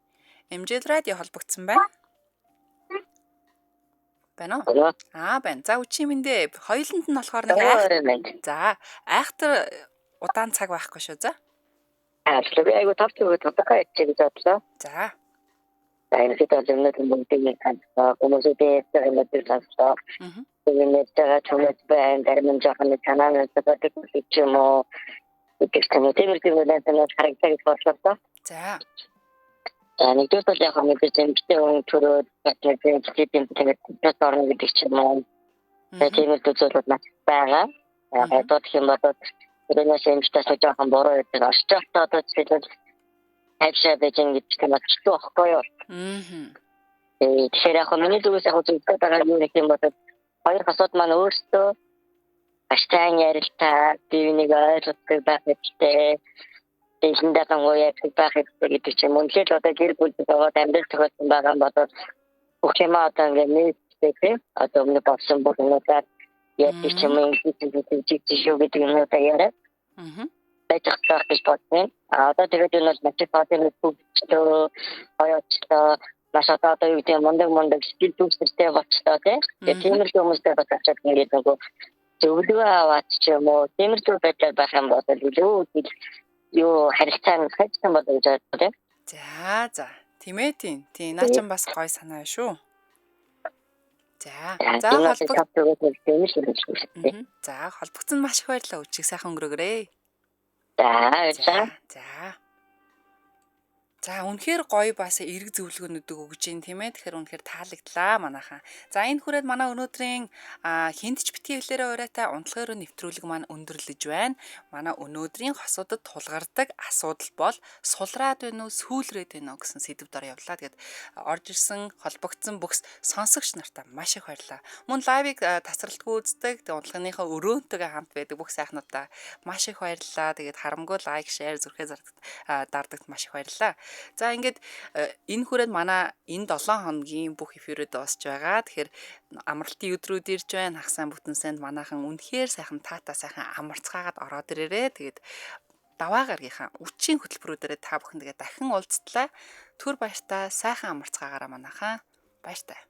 MJ радио холбогдсон байна. Байна уу? Аа байна. За үчи мэндэ. Хоёуланд нь болохоор нэг айх. За айхтар удаан цаг байхгүй шүү за.
Аа би айгу тавтай тодорхой ярьчих гэж бодлоо.
За.
За энэ хэд бол өмнөд бүгдийг сонсоо. Хүмүүсүүдийн юмнуудыг сонсоо. Тэгээд байгаа чүмэд байна. Зарим нь жоохон санаа зовдөг ч юм уу. Гэдэг ч юм уу. Тиймэрхүү зүйлээс харагдаж гэж бодлоо.
За.
За нэгдүгээр бол яг мэдээж эмэгтэй хүн төрөөд батлаад тэгээд бас орно гэдэг ч юм уу. Тэгээд тиймэрхүү зүйлүүд маш байгаа. Яг гэх юм бол тэрнээс эмэгтэйс жоохон буруу байдаг. Орч байхдаа одоо жишээлбэл тавьшаа байж ингэж тийм болчихдог байхгүй юу? Тэгэхээр яг миний зүгээс яг зөвлөгөө байгаа юм гэх юм бол хоёр хосууд маань өөрсдөө маш сайн ярилцаа, бие биенийг ойлгодог байх хэрэгтэй. Дэлгэндээ гангуу ярьдаг байх хэрэгтэй гэдэг чинь үнэхээр одоо гэр бүл байгаа амьдрал тохиолдсон байгаа юм бол бүх юмаа одоо ингээд нийтдээ тийм одоо өмнө болсон бүх юмудаар ярьдаг ч юм уу ингэж ингэж шүү гэдэг юмудаа яриад байж байх гэж бодсон. А одоо тэгээд энэ бол маш их одоо бүгдөө хоёочлоо маш одоо юу гэдэг мундаг сэтгэл зүйчтэй болчлоо тийм. Тэгээд тиймэрхүү хүмүүстэй бас ачаад ингээд нөгөө зөвлөгөө аваад ч юм уу тиймэрхүү байдлаар байх юм бол илүү юу харилцаа нь хайцсан болоо гэж бодлоо тийм.
За за. Тийм ээ тийм. Тийм наа чинь бас гой санаа шүү. За. За холбогдсон. За холбогдсон маш их баярлалаа. Өчиг сайхан өнгөрөөгөрэй.
За баярлалаа.
За. За үнэхээр гоё бас эрг зөвлөгөөнүүдийг өгж гин тийм ээ. Тэгэхээр үнэхээр таалагдлаа манайхан. За энэ хүрээд манай өнөөдрийн хинт ч битгий хэлээрээ урайтай унтлагын өрөө нэвтрүүлэг маань өндөрлөж байна. Манай өнөөдрийн хосуудад тулгардаг асуудал бол сулраад байна уу, сүүлрээд байна уу гэсэн сэдэв дор явлаа. Тэгээд орж ирсэн холбогдсон бүхс сонсогч нартаа маш их баярлалаа. Мөн лайвыг тасралтгүй үздэг, тэгээд унтлагынхаа өрөөнтэйгээ хамт байдаг бүх сайхнуудаа маш их баярлалаа. Тэгээд харамгүй лайк, шеэр, зүрхээ дардагт маш их баярлалаа. За ингээд энэ хүрээд манай энэ 7 хоногийн бүх эфирүүд дуусч байгаа. Тэгэхээр амралтын өдрүүд ирж байна. Хагас сайн бүтэн сайнд манайхан үнэхээр сайхан таатай сайхан амарцгаагаад ороод ирээрээ. Тэгээд Даваа гаргийнхаа үчийн хөтөлбөрүүдээр та бүхэндээ дахин уулзтлаа. Түр баяртай, сайхан амарцгаагаараа манайхаа. Баяртай.